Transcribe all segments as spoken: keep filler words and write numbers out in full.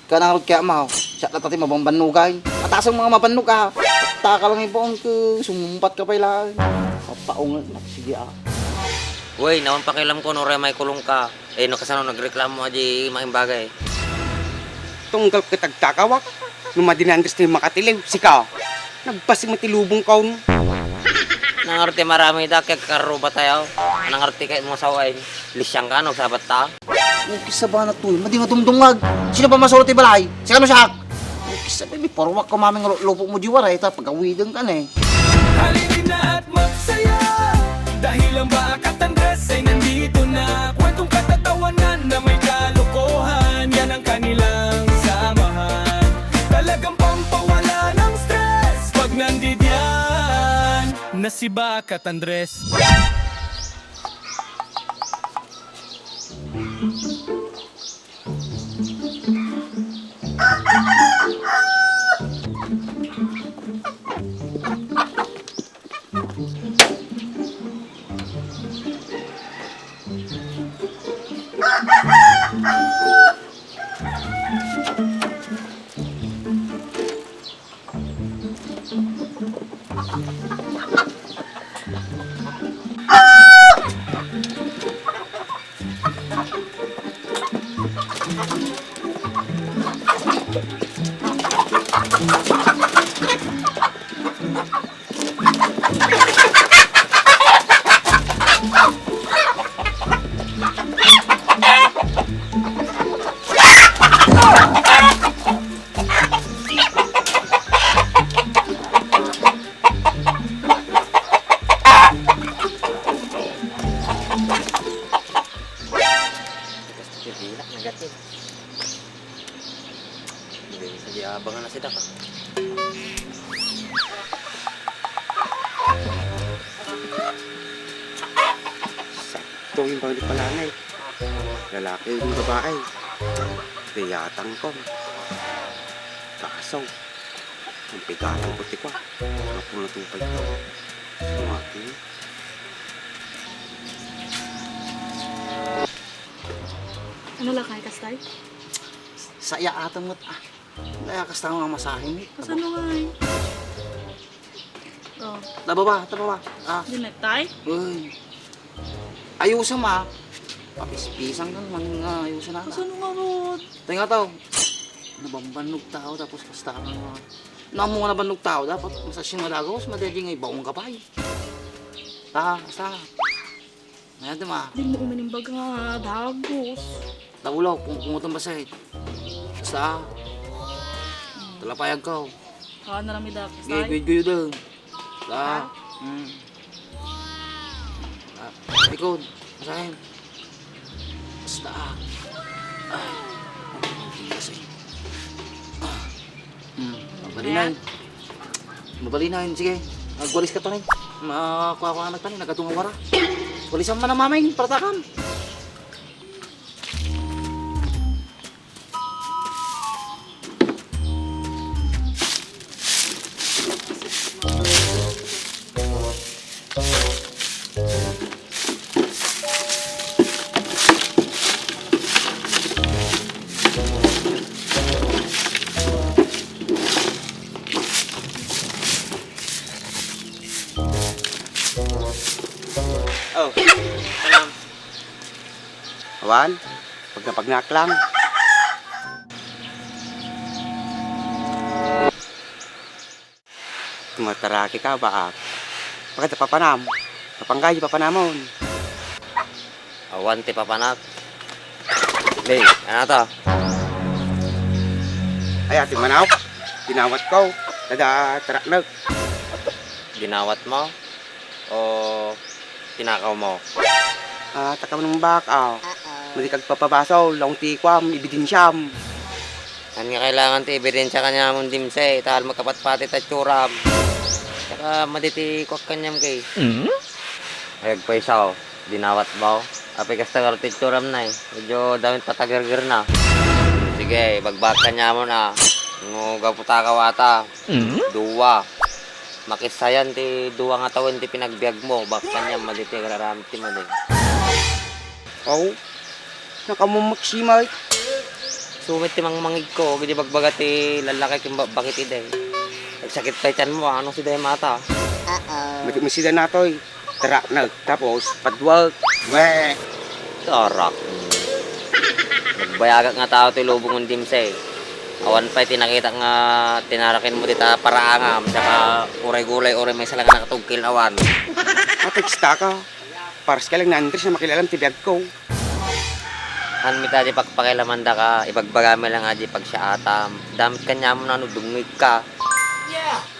Kanarod kaya, Maw? Siya na tati mabambannugan. Mataas ang mga mabannog, ah. Taka lang ibaon ko, sumumpat ka pa ila. Papaungan, sige, ah. Uy, naman pakialam ko, no, re, may kulong ka. Eh, no, kasano nagreklamo, aji, maing bagay? Tunggal ka tagtakawak. No, madinan gusto yung makatiliw, sika. Nagbasig mo ti lubong kaon. Nangarti marami da, kaya karuba tayo. Nangarti kay mo saway. Lisyang ka, no, sabat ta? Okay, sabana to, eh. Madi nga dumdungag. Sino pa masulo ti balay? Sika mo siak. Okay, sabay, may paruwak ko maming lu-, lupo mo di waray, ta pagawideng ka na, eh. Halina at magsaya. Dahil ang Bakat Andres ay nandito na. Kwentong katatawanan na may kalokohan. Yan ang kanilang samahan. Talagang pampawala ng stress pag nandidiyan na si Bakat Andres. Basta ti bilak, negative. Hindi, sige, abangan na sila ka. Sakto yung balik pala na eh. Lalaki yung babae. Kaya tangkong. Kaso, ang pigatan ko ti kwa. Ang pula tupay ko. Mati. Ano la kay kastay? Saya ato met, ah. Kaya kasta nga masahin, eh. Kasano nga, eh? Oh. Tababa, tababa. Ah. Di necktie? Uy. Ayusan, ma. Papispisang kan man nga ayusan na. Kasano nga rod? Tayo nga tao. Nabambannog tao, tapos kasta ka nga. Namo nga nabannug tao, dapat masasyon nga dagos, madali nga ibaong ka pa, eh. Ta, ta. Ngayon, ma. Di mo uminim baga nga dagos. Taulaw, kung, kung utang basay. Basta, talapayag ka, oh. Haan na lang mi dagos, Sige, tay. Guyod-guyod lang. Basta, Ha? mm. Ah, likod. Basahin. Basta, ah. Ay, ang tigas, eh. Ah. Hmm, mabalinaw. Ayan. Mabalinaw, sige. Agwalis ka, Tony. Makuha ko anak, Tony. Nagatunga wara. Walisan man ang mamay, paratakam. Oh, salam. Awan, pagna-pagnak lang. Tumataraki ka, baak. Bakit napapanam? Napanggayo papanamon. Awan ti papanak. Hey, ano to? Ay, ati manawak. Dinawat ko. Tada taraknek. Dinawat mo? O tinakaw mo? Ah, takam ng bak, ah. Madi kagpapabasol, laung ti kuam, ebidensiam. Haan nga kailangan ti ebidensya kaniamon, Dimsay, ta haan makapatpati ta itsuram. Saka madi ti kuak kaniam kay. Mm? Ay, agpaysa, oh. Dinawat ba, oh? Apay kasta nga ti itsuram na, eh. Medyo damit patagerger na. Sige, ibagbag kaniamon, ah. Nga gapu ta kawata. Mm? Dua. Makisayan ti dua nga tawen ti pinagbiag mo, baka niya madi ti agraramid ti madi. Aw, nakamumuksimay. Sumit ti mangmangigko, gidi bagbaga ti lalaki ken ba-, bakit iday. Nagsakit pay tianmo, ano si Demata? Mati-, masida natoy. Tara, nag-, tapos, padwag. We! Tarak. Nagbayagak nga tao ti lubong ng dimsay. Awan pay ti nakita nga tinarakin mo dita paraangam, saka uray gulay, uray may sala nga nakatugkil awan. Ateksta ka. Paras ka lang ni Andres nga makilalam ti biag ko. Haan mi ta di pakpakilamanda ka, ibagbaga mi lang a di pagsaatam. Damit kaniam no dungngeg ka.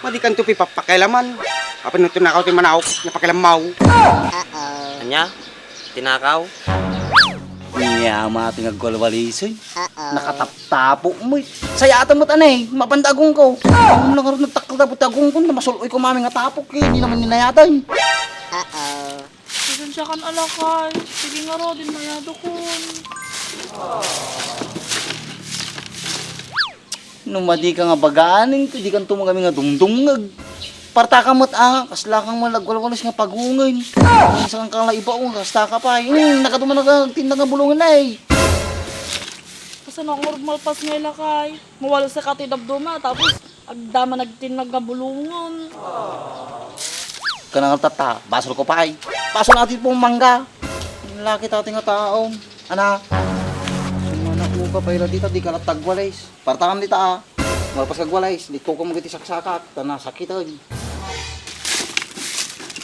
Madi kanto pipapakilaman. Apay no tinakaw ti manawk, napakilammaw. Ania? Tinakaw? Nia, mati nga agwalwalisi. Nakataptapo mo. Sayaatan mo tanay, mapanda agong ko. Ang nang nagtakla tapos agong ko, na masul-oy ko mami nga tapok, eh, di naman ninayatan. Pasensiakan a lakay. Sige ngarud, dinmayadakon. No madi ka nga baganen, di kanto magami nga dumdumngeg. Parta ka met a, kasla kang malagwalwalis nga pagungen. Minsan ka lang ibaon, kasta ka pa. Hmm, nakaduman nagtinda nga bulungan ay. Kasano nga ngarud malpas nga ilakay? Mawalsa ka ti dabduma, tapos agdama nagtinda nga bulungan. Kana nga tata, basol ko pay. Basol natin pong mangga. Ang laki tati nga tao. Ana, sumanak mo ka pay la dita, di ka la tagwalis. Partakam dita a. Malpas kagwalis, dito ko magiti saksakak. Tana, sakitan.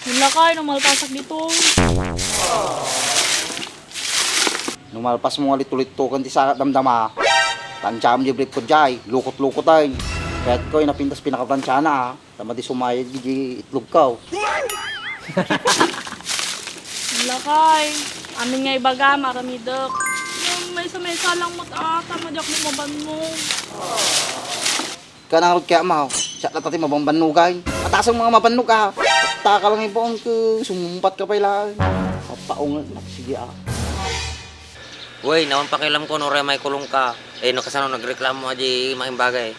Yun lakay, no malpasak dito. No malpas mo nga litulitukan ti sakat damdama. Tansiam di brief ko jay, lukot-lukot ay. Kaya't ko, napintas pinakatansiana a. Tama di sumayad di itlog ka, oh. Lakay, amin nga ibagam, aramidek. Yung may sa may salang mo, ah, tama di ako mabanmo. Kanang kaya mo, siya na tati mabambannugan. Atasang mga mabannog, ah. Taka lang ibon ko, sumumpat ka pa ilan. Papaungan na, sige, ah. Uy, nawan pakialam ko no uray maikulong ka. Eh, no kasano nagreklamo a di maimbagay?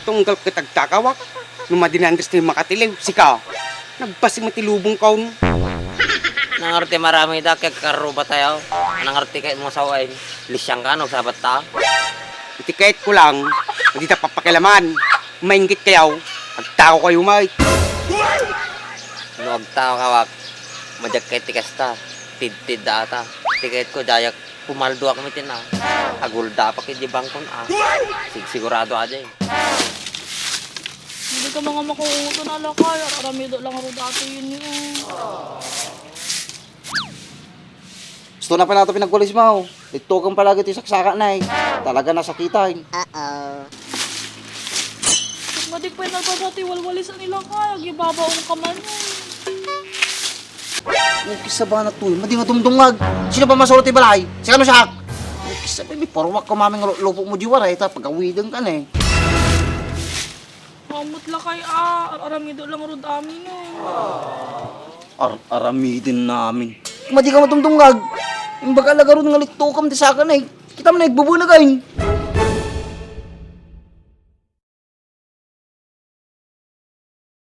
Tunggal ket agtakawak, no madi ni Andres ti makatiliw, sika. Nagbasig met ti lubong kaon. Nangarti marami da, kay karuba tayo. Nangarti kay mo sawain. Lisyang ka, no, sabat ta? Iti kayat ko lang, hindi ta papakialaman. Mainggit kayo, agtao kayo, Mike. No agtao ka, wak, madiak kay ti kasta, tidtid da ata. Ti kayat ko, dayak, pumaldo ako mitin, ah. Agulda pa kay di bangkon, ah. Sig-, sigurado aja, eh. Hindi ka mga makuuto na lakay, aramida lang ro dati yun, eh. Gusto na pala ito pinagwalis mo. Dito kang palagi ti saksaka na eh. Talaga nasakitan. Ket madi pay nalpas ti walwalis a nilakay, agibabaon ka man eh. Ukis sa banat to, madi nga dumdungag. Sino ba masuro ti balay? Sika no siak? Ukis sa baby, paruwak ko maming lupok mo di waray, ta pagawiden ka na eh. Mamut lakay a, ar-aramidek lang rod amin eh. Ar-aramiden namin. Madi ka matumtungag. Imbaga lagarod nga litokam ti saka na eh. Kita mo na igbubunag ay.